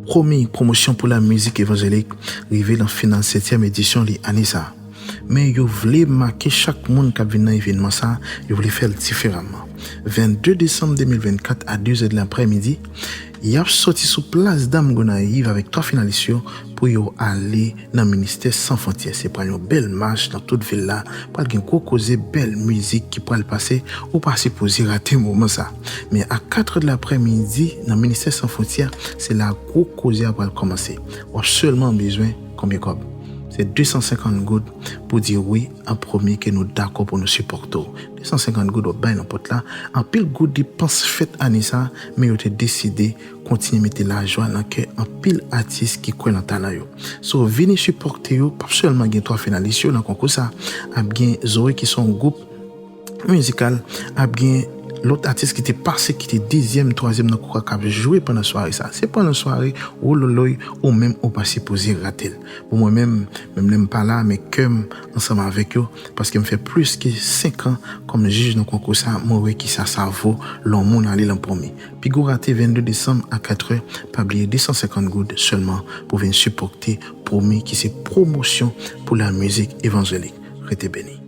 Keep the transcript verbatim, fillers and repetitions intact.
Promé pwomosyon pou la mizik evanjelik rive nan final setyèm edisyon li ane sa a. Men yo vle make chak moun k ap vin nan evènman sa a, yo vle fè l diferaman. Vennde desanm de mil vennkat a dezè de laprèmidi, y ap sòti sou plas Dam Gonayiv avèk twa finalis yo pou yo ale nan Ministè San Fwontyè. Se pral yon bèl mach nan tout vil la, pral gen gwo koze, bèl mizik ki pral pase, ou pa sipoze rate moman sa. Men a katrè de laprèmidi, nan Ministè San Fwontyè, se la gwo koze a pral kòmanse. W ap sèlman bezwen konbyen kòb? Se de san senkant goud pou di wi an premye ke nou dakò pou nou sipòte w. De san senkant goud w ap bay nan pòt la, anpil gwo depans fèt ane sa, men yo te deside kontinye mete lajwa nan kè anpil atis ki kwè nan talan yo. So, vini sipòte yo, p ap sèlman gen twa finalis yo nan konkou sa, ap gen Zoe ki se yon gwoup mizikal, ap gen lòt atis ki te pase, ki te dezyèm, twazyèm nan konkou a k ap jwe pandan sware sa. Se pandan sware, wololoy, ou menm ou pa sipoze rate l. Pou mwen menm, menm lè m pa la, men kè m ansanm avèk yo, paske m fè plis ke senk an kòm jij nan konkou sa, mwen wè kisa sa vo lè yon moun ale lan premye. Pi gwo rate vennde desanm a katrè, pa bliye de san senkant goud sèlman pou vin sipòte premye ki se pwomosyon pou la mizik evanjelik. Rete beni.